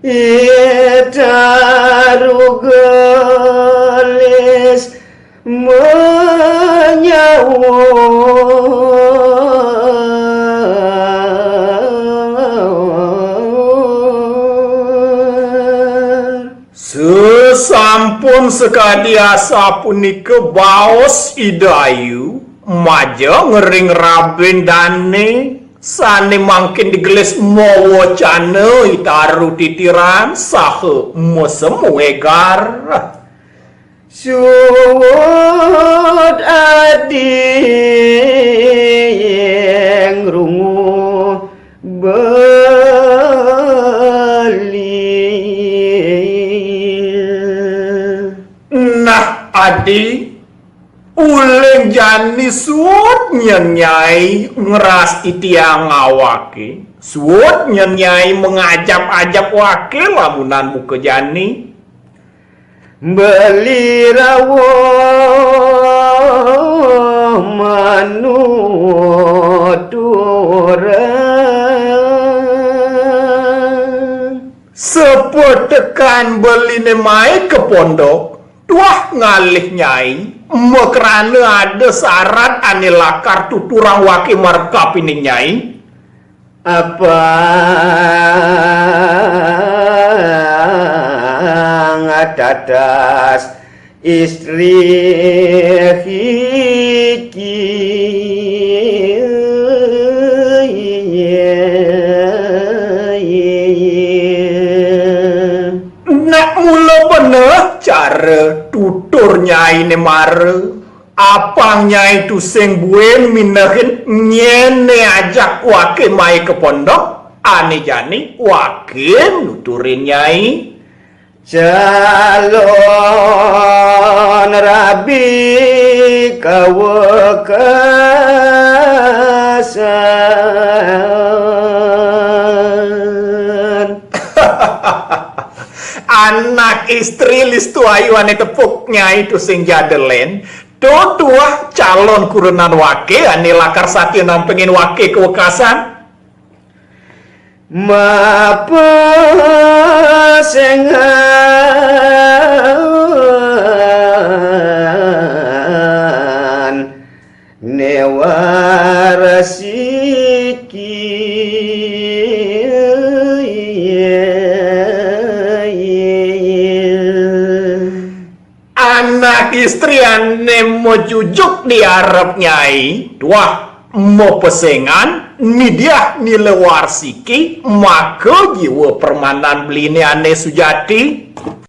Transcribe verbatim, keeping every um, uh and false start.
Itaru gelis menyaur. Sesampun sakadi asapunika baos Ida Ayu, majeng ring rabiné sané mangkin digelis mawacana I Taru Titiran saha masemu égar. Suud adi ngrungu beli. Nah, adi, uling jani suud nyén Nyai ngrastitiang awaké, suud nyén Nyai mangajap-ajap waké lamunan muka jani. Beli rawuh manuturan. Sapatekan beliné mai ka pondok, tuah ngalih Nyai, makrana ada sarat ané lakar tuturang waké marep kapining Nyai. Apang tatas istri hiki. Nak mula beneh cara tutur Nyainé mara. Apang Nyai tusing buin minehin nyén ajak waké mai ka pondok, ané jani waké nuturin Nyai. Calon rabi kawekasan. Anak istri listu ayu ané tepuk Nyai tusing jadelen, to tuah calon kurenan waké ané lakar satia nampengin waké kawekasan. Mapesengan newarasiki. Anak istri ané majujuk di arep Nyai, tuah mapesengan, nidiah nilewarsiki, maka jiwa permanan beliné ané sujati.